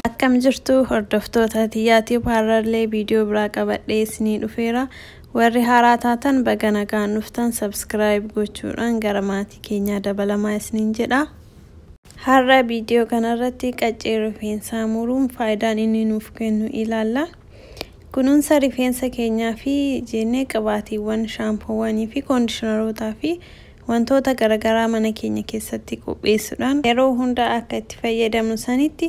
Akkam jirtu hordoftoota Tiyyaatiif har'allee viidiyoo biraa qabadhee isinii dhufeera. Warri haaraa taatan baga nagaan dhuftan subscribe gochuudhaan gara maatii keenyaa dabalamaa isiniin jedha. Har'a viidiyoo kanarratti qaccee rifeensaa muruun faayidaan inni nuuf kennu ilaalla. Kunuunsa rifeensa keenyaa fi jennee qabaatiiwwan shaampoowwanii fi koondishinarootaa fi wantoota garaagaraa mana keenya keessatti qopheessuudhaan yeroo hunda akka itti fayyadamnu sanitti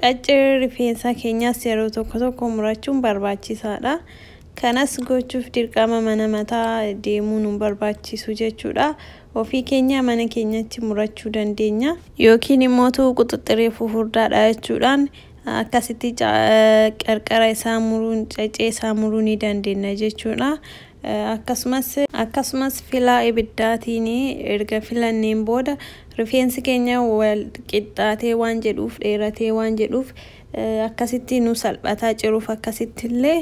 qaccee rifeensa keenyaas yeroo tokko tokko murachuun barbaachisaadha. Kanas gochuuf dirqama mana mataa deemuu nu barbaachisu jechuudha. Ofii keenya mana keenyatti murachuu dandeenya. Yookiin immoo quxuxxiree fufurdaadha jechuudhaan akkasitti qarqara isaa muruun caccee isaa muruu ni dandeenya jechuudha. Akkasumas filaa ibiddaatiin erga filanneen booda rifeensi keenya wal qixxaatee waan jedhuuf dheeratee waan jedhuuf akkasitti nu salphataa ciruuf akkasitti illee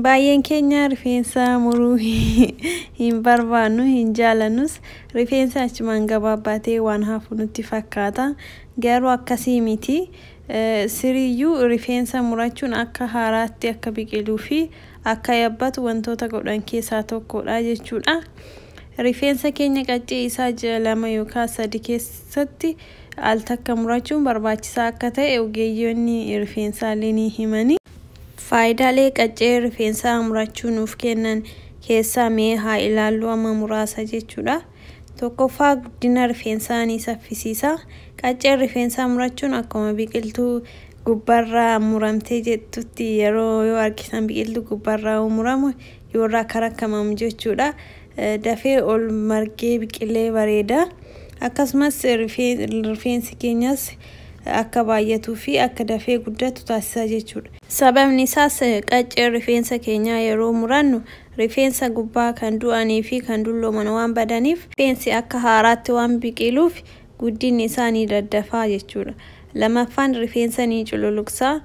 baay'een keenya rifeensa muruu hin barbaannu hin jaalannus rifeensa achumaan gabaabbatee waan hafu nutti fakkaata garuu akkasii miti. Siriyyuu rifeensa murachuun akka haaraatti akka biqiluu fi akka yabbatu wantoota godhan keessaa tokkodha jechuudha. Rifeensa keenya qaccee isaa ji'a 2 yookaan 3 keessatti al takka murachuun barbaachisaa akka ta'e ogeeyyoonni rifeensaallee ni himani. Faayidaalee qaccee rifeensaa murachuu nuuf kennan keessaa mee haa ilaallu amma muraasa jechuudha. Tokkoffaa guddina rifeensaa ni saffisiisa. Qacceen rifeensaa murachuun akkuma biqiltuu gubbaarraa muramtee jettutti yeroo yoo harkisan biqiltuu gubbaarraa muramu yoorraa karakkamamu jechuudha. Dafee ol margee biqilee bareeda. Akkasumas rifeensi keenyas akka baay'atuu fi akka dafee guddatu taasisa jechuudha. Sababni isaas qacceen rifeensa keenyaa yeroo murannu rifeensa gubbaa kan du'anii fi kan dullooman waan badaniif rifeensi akka haaraatti waan biqiluuf guddinni isaa ni daddafaa jechuudha. Lamaffaan rifeensa ni cululuqsa.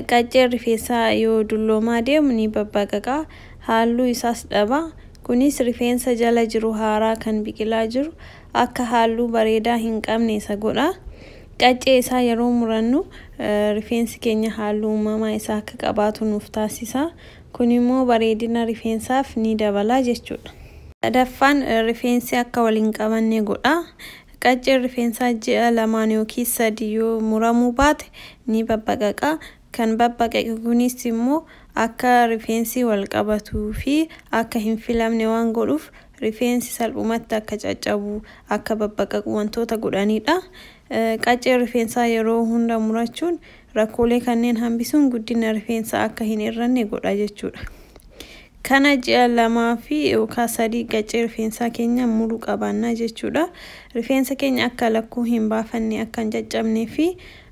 Qacceen rifeensaa yoo dulloomaa deemu ni babbaqaqa. Halluu isaas dhaba. Kunis rifeensa jala jiru haaraa kan biqilaa jiru akka halluu bareedaa hin qabne isa godha. Qaccee isaa yeroo murannu rifeensi keenya halluu uumamaa isaa akka qabaatu nuuf taasisa. Kun immoo bareedina rifeensaaf ni dabala jechuudha. Sadaffaan rifeensi akka waliin qabanne godha. Qacceen rifeensaa ji'a 2 yookiin 3 yoo muramuu baate ni babbaqaqa. Kan babbaqaqe kunis immoo akka rifeensi wal qabatuu fi akka hin filamne waan godhuuf rifeensi salphumatti akka caccabu akka babbaqaqu wantoota godhanidha. Qacceen rifeensaa yeroo hunda murachuun rakkoolee kanneen hambisuun guddina rifeensaa akka hin hir'anne godha jechuudha. Kana ji'a 2 fi yookaan 3 qaccee rifeensaa keenya muruu qabaanna jechuudha. Rifeensa keenya akka lakkuu hin baafanne akka hin caccabnee fi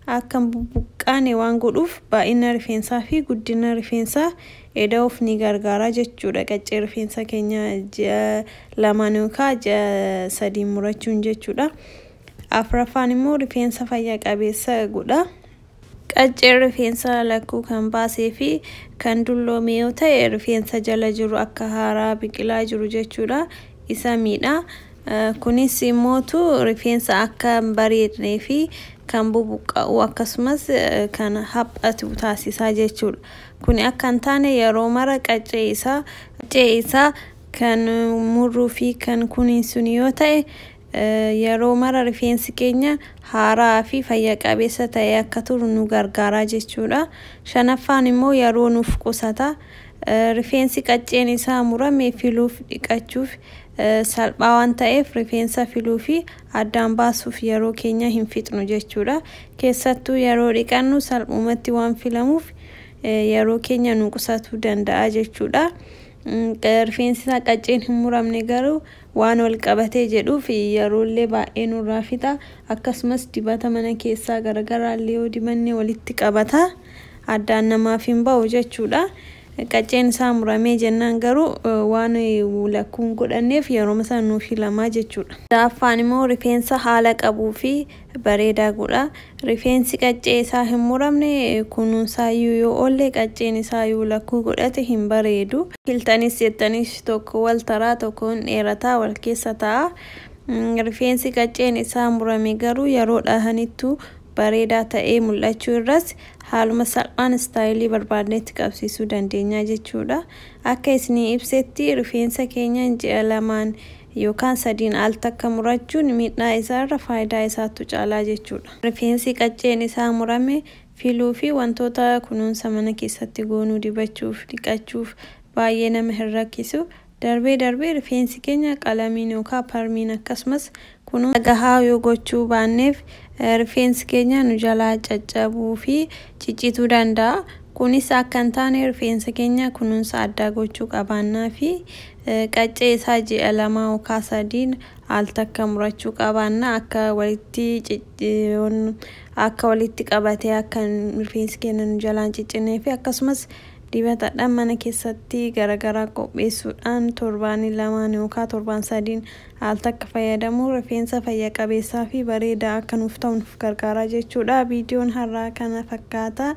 akka hin bubuqqaane waan godhuuf baay'ina rifeensaa fi guddina rifeensaa eda'uuf ni gargaara jechuudha. Qaccee rifeensa keenya ji'a 2 yookaan ji'a 3 murachuun jechuudha. Afraffaan immoo rifeensa fayya qabeessa godha. Qacceen rifeensa lakkuu kan baasee fi kan dulloome yoo ta'e rifeensa jala jiru akka haaraa biqilaa jiru jechuudha. Isa miidha. Kunis immootu rifeensa akka hin bareednee fi kan bubuqqa'u akkasumas kan haphatu taasisaa jechuudha. Kuni akka hin taane yeroo mara qaccee isaa kan murruu fi kan kunuunsun yoo ta'e yeroo mara rifeensi keenya haaraa fi fayya qabeessa ta'e akka turu nu gargaara jechuudha. Shanaffaan immoo yeroo nuuf qusata. Rifeensi qacceen isaa murame filuuf dhiqachuuf salphaa waan ta'eef rifeensa filuu fi addaan baasuuf yeroo keenya hin fixnu jechuudha. Keessattuu yeroo dhiqannu salphumatti waan filamuuf yeroo keenya nu qusatuu danda'a jechuudha. Rifeensi isaa qacceen hin muramne garuu waan wal qabatee jedhuuf yeroollee baay'ee nurraa fixa. Akkasumas dibata mana keessaa garaagaraallee yoo dibanne walitti qabata. Addaan namaaf hin ba'u jechuudha. Qacceen isaa muramee jennaan garuu waan lakkuun godhanneef yeroo sana nuuf filamaa jechuudha. Ja'affaan immoo rifeensa haala qabuu fi bareedaa godha. Rifeensi qaccee isaa hin muramne kunuunsaayyuu yoo oolle qacceen isaa yoo lakkuu godhate hin bareedu. Filtanis jettanis tokko wal taraa tokko hin dheerataa wal keessa ta'a. Rifeensi qacceen isaa murame garuu yeroo dhahanittu Bareedaa ta'ee mul'achuu irras haaluma salphaan istaayilii barbaadnetti qabsiisuu dandeenya jechuudha. Akka isinii ibsetti rifeensa keenya ji'a 2 yookaan 3 al takka murachuun miidhaa isaarra faayidaa isaatu caalaa jechuudha. Rifeensi qacceen isaa murame filuu fi wantoota kunuunsa mana keessatti goonuu dibachuuf, dhiqachuuf baay'ee nama hin rakkisu. Darbee darbee rifeensi keenya qalamiin yookaan parmiin akkasumas kunuunsa gahaa yoo gochuu baanneef rifeensi keenya nu jalaa caccabuu fi ciccituu danda'a. Kunis akka hin taane rifeensa keenya kunuunsa addaa gochuu qabaannaa fi qaccee isaa ji'a 2 yookaan 3 al takka murachuu qabaannaa, akka walitti qabatee akka rifeensi keenya nu jalaan ciccinee fi akkasumas dibatadhaan mana keessatti garaagaraa qopheessuudhaan torbaan 2 yookaan torbaan 3 al takka fayyadamuu rifeensa fayya qabeessaa fi bareedaa akka nuuf ta'u nuuf gargaara jechuudha. Viidiyoon har'aa kana fakkaata.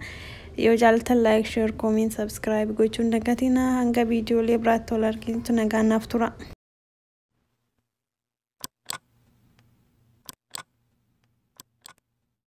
Yoo jaallattan like, share, comment, subscribe gochuun dagatinaa. Hanga viidiyoolee biraatti wal arginutti nagaan naaf tura.